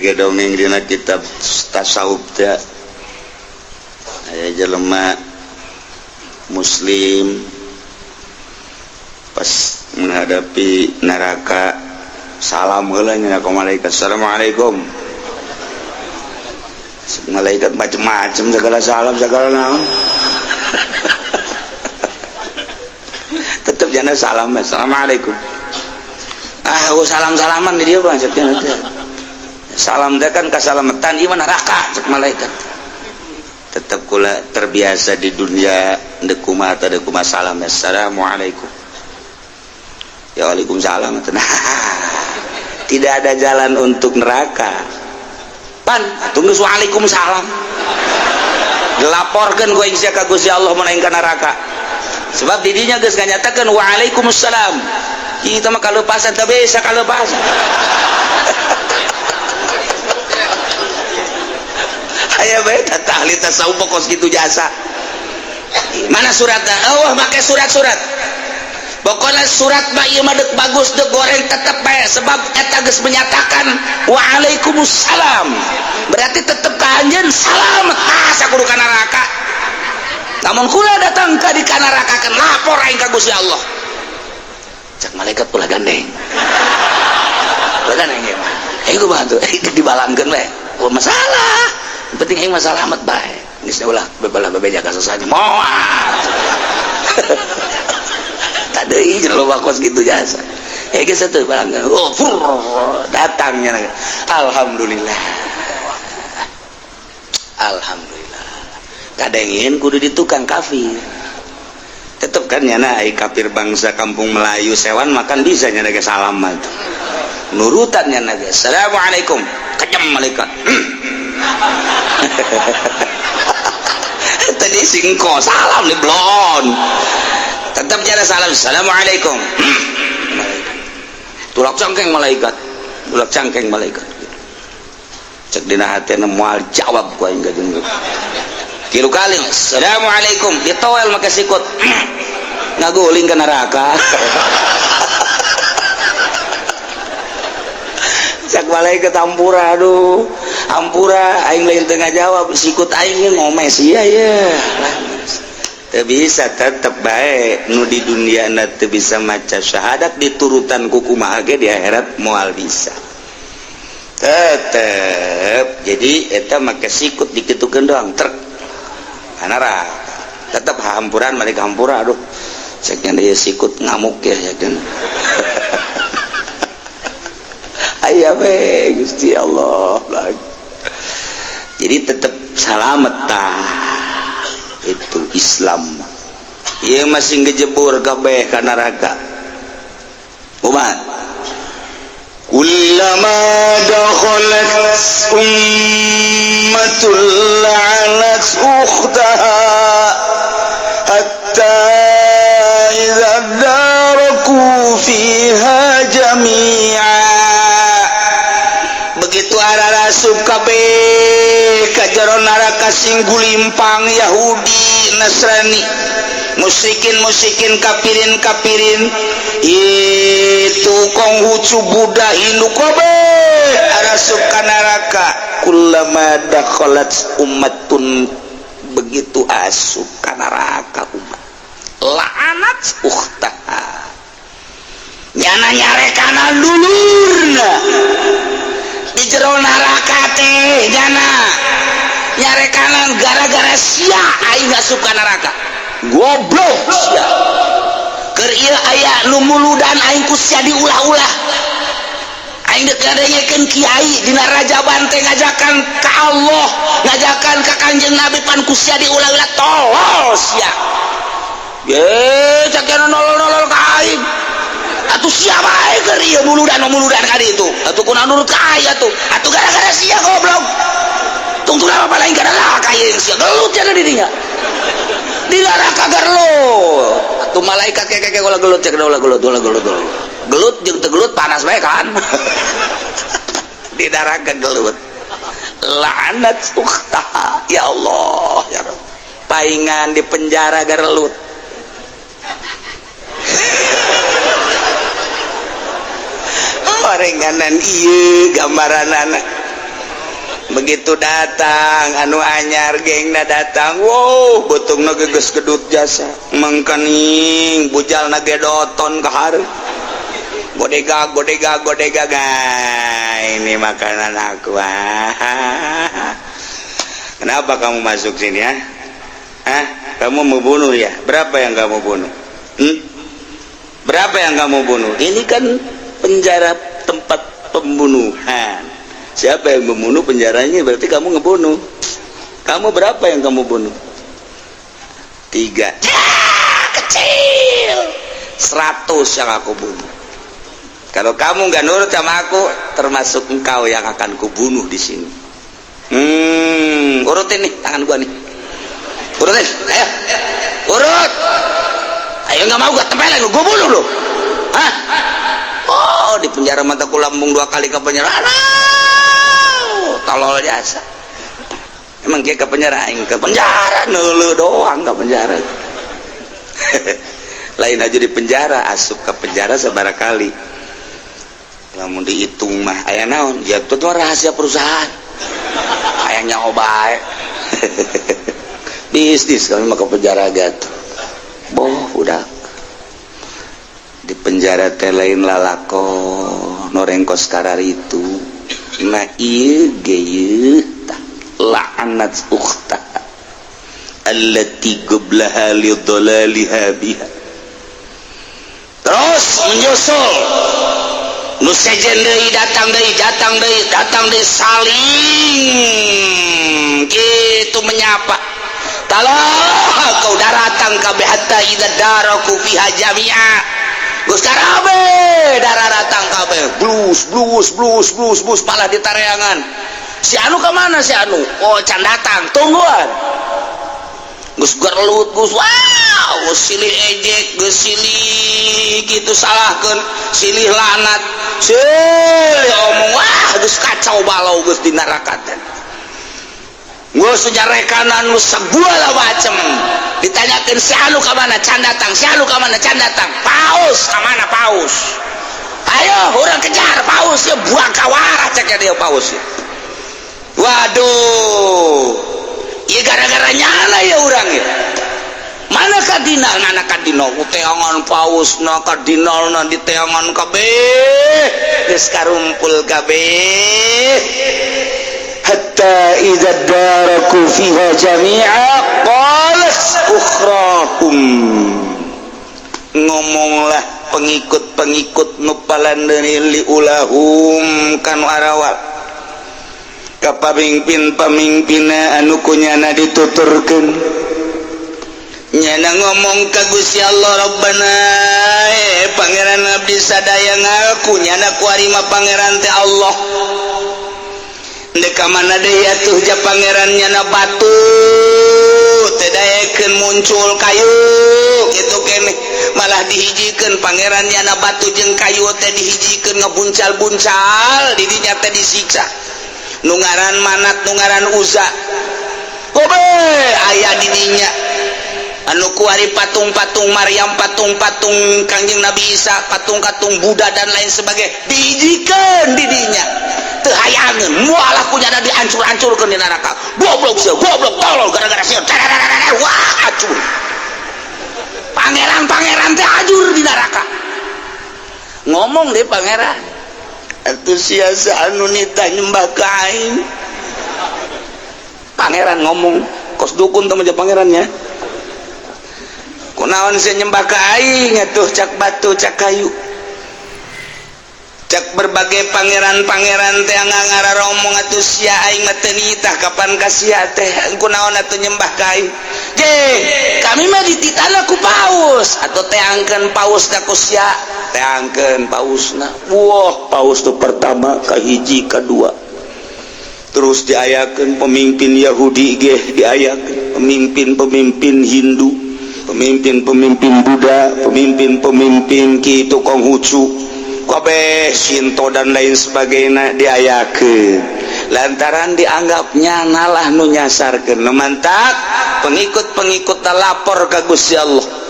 ge dongeng dina kitab tasawuf teh aya jelema muslim pas menghadapi neraka salam heula nya ka malaikat, assalamualaikum. Malaikat macem-macem segala salam segala naon. Tetep jana salam, assalamualaikum. Ah, oh salam-salaman di dia bang, cek salam teh kan kasalamatan ieu neraka cek malaikat. Tetep kula terbiasa di dunia deuk kumaha teh deuk kumaha salam, assalamualaikum. Ya waalaikumsalam. Tidak ada jalan untuk neraka. Pan, tunggu waalaikumsalam. Dilaporkeun ku aing ka Gusti Allah mun aing ka neraka. Sebab didinya geus nganyatakeun waalaikumsalam. Kita mah kalepasan teu bisa kalepasan. Aya bae tah ahli tasawuf kos kitu jasa. Mana suratna? Oh, make surat-surat. Pokoknya surat mah ieu mah deuk bagus deuk goreng tetep bae sebab eta geus menyatakan waalaikumsalam. Berarti tetep ka anjeun salamet ah sakudu ka neraka. Namun kula datang ka di ka neraka kan lapor aing ka Gusti Allah. Cak malaikat ulah gandeng. Ulah gandeng ieu mah. Aing kumaha tuh? Dibalangkeun we. Oh masalah. Yang penting aing mah salamet bae. Geus ulah bebalah bebeja ka sasanya. Moal. Tak deui loba kos gitu jasa. Eh geus atuh balangkeun. Oh, fur, datangnya. Alhamdulillah. Alhamdulillah. Kadengin kudu di tukang kafir. Tetep kan nyana ai kafir bangsa kampung Melayu sewan makan bisa nyana ge salam mah tuh. Nurutan nyana ge. Assalamualaikum. Kejam malaikat. Tadi singko salam di blon. Tetap nyana salam. Assalamualaikum. Malaikat. Tulak cangkeng malaikat. Tulak cangkeng malaikat. Cek dina hatena moal jawab ku aing ka jeung. Tilu kali assalamualaikum ditoel make sikut. Ngaguling ke neraka. Cak malaikat ampura aduh. Ampura aing lain teu ngajawab sikut aing ngomes iya ya. Teu bisa tetep bae nu di dunia na teu bisa maca syahadat diturutan ku kumaha ge di akhirat moal bisa. Tetep jadi eta make sikut dikitukeun doang trek. Neraka. Tetep hampuran mereka hampura aduh. Ceknya dia sikut ngamuk ya yakin. Aya we Gusti Allah lagi. Jadi tetep salamet tah. Itu Islam. Ieu masih ngejebur kabeh ka neraka. Kumaha? Kullama dakhalat ummatun la'anat ukhtaha hatta idza daraku fiha jami'a. Begitu arah asup kabeh ka jero neraka sing gulimpang Yahudi, Nasrani, musyrikin-musyrikin, kafirin-kafirin, itu Konghucu, Buddha, Hindu kabeh arasup ka neraka. Kullama dakhalat ummatun, begitu asup ka neraka umat la'anat ukhtaha, nyana nyarekana dulurna di jero neraka teh, nyana nyarekanan gara-gara sia aing asup ka neraka, goblok sia. Keur ieu aya nu muludan aing ku sia diulah-ulah. Aing deuk ngadengekeun kiai dina Rajaban teh ngajakan ka Allah, ngajakan ka Kanjeng Nabi, pan ku sia diulah-ulah, tolol sia. Ye cak nolol-nolol ka aing. Atuh sia bae keur ieu muludan muludan ka ditu. Atuh kunaon nurut ka aing atuh. Atuh gara-gara sia goblok. Tungtung apa lain ka neraka ieu sia gelut cenah di dinya. Di neraka gelut. Atuh malaikat keke ulah gelut cek ulah gelut ulah gelut. Gelut jeung teu gelut panas bae kan. Di neraka gelut. Laknat ukhtaha. Ya Allah ya Rabb. Paingan di penjara gelut. Paringanan ieu gambaranana. Begitu datang anu anyar, gengna datang, wow, beuteungna geus gedut jasa, mengkening, bujalna ge doton ka hareup, bodega bodega bodega. Ini makanan aku. Ah. Kenapa kamu masuk sini ya? Ah, kamu mau bunuh ya? Berapa yang kamu bunuh? Hmm? Berapa yang kamu bunuh? Ini kan penjara, tempat pembunuhan. Siapa yang membunuh penjaranya, berarti kamu ngebunuh. Kamu berapa yang kamu bunuh? Tiga. Ya, kecil. 100 yang aku bunuh. Kalau kamu nggak nurut sama aku, termasuk engkau yang akan kubunuh di sini. Urutin nih tangan gua nih. Urutin, ayo. Urut. Ayo, nggak mau gua tempelin lu, gua bunuh lu. Hah? Oh, di penjara mata lambung dua kali ke penjara. Aduh, tolol jasa. Emang dia ke penjara, aing ke penjara nulu doang ke penjara. Lain aja di penjara, asup ke penjara sabaraha kali. Lamun dihitung mah aya naon? Ya itu tuh rahasia perusahaan. Hayangnya bae. Bisnis kami mah ke penjara gitu. Boh, udah di penjara teh lain lalako noreng kos itu. Nah, ieu ge ieu tah la'anat ukhtaha allati qablaha li dhalaliha biha. Terus menyusul nu sejen deui, datang deui, datang deui, datang deui, saling gitu menyapa. Talah kau daratang kabeh, hatta idza daraku fiha jami'a. Geus karabe daratang kabeh, blus blus blus blus blus, malah ditareangan. Si anu kemana? Si anu, oh, can datang, tungguan. Geus gerlut, geus wow, geus silih ejek, geus silih kitu salahkeun, silih laknat, silih omong, wah, geus kacau balau, geus di neraka teh. Geus nyarekan nu segala macem. Ditanyakeun, si anu ka mana? Can datang. Si anu ka mana? Can datang. Paus ka mana? Paus, ayo urang kejar paus ya, buang kawara cek dia paus ya. Waduh, ya gara-gara nyala ya urang ya. Mana kardinal? Mana kardinal? Teangan paus na, kardinal na diteangan kabeh, geus karumpul kabeh. Hatta idza daraku fiha jami'a qalat ukhrahum. Ngomonglah pengikut-pengikut nu palandeuri, liulahum kanu arawal, ka pamimpin-pamimpinna anu kunyana dituturkeun. Nyana ngomong ka Gusti Allah, Rabbana, eh Pangeran, abdi sadaya ngaku nyana kuari mah Pangeran teh Allah. Dek ka mana deui atuh ja Pangeran? Nyana batu teu daekeun muncul kayu kitu keneh, malah dihijikeun Pangeran. Nyana batu jeung kayu teh dihijikeun, ngebuncal-buncal di dinya teh, disiksa. Nu ngaran Manat, nu ngaran Uza, kobe aya di dinya. Anu kuari patung-patung Maryam, patung-patung Kangjeng Nabi Isa, patung-patung Buddha dan lain sebagainya dihijikeun di dinya, teu hayangeun. Mualah kunyana dihancur-hancurkeun di neraka. Goblok sia, goblok, tolol, gara-gara sia, wah, acur. Pangeran-pangeran teh ajur di neraka. Ngomong deh pangeran, atuh sia anu nita nyembah ka aing. Pangeran ngomong kos dukun teman pangerannya, kunaon sia nyembah ka aing atuh? Cak batu, cak kayu, cak berbagai pangeran-pangeran teh ngararomong, atuh sia, aing mah teu nitah kapan ka sia teh, kunaon atuh nyembah ka aing? Je kami mah dititahna ku paus atau teangkeun paus ku sia, teangkeun pausna. Wah, paus tuh pertama, kahiji, kedua, terus diayakeun pemimpin Yahudi ge, diayakeun pemimpin-pemimpin Hindu, pemimpin-pemimpin Buddha, pemimpin-pemimpin kitu, Konghucu kabeh, Shinto dan lain sebagainya diayakeun lantaran dianggapnya nalah nu nyasarkeun. Nu mantak pengikut-pengikut lapor ka Gusti Allah.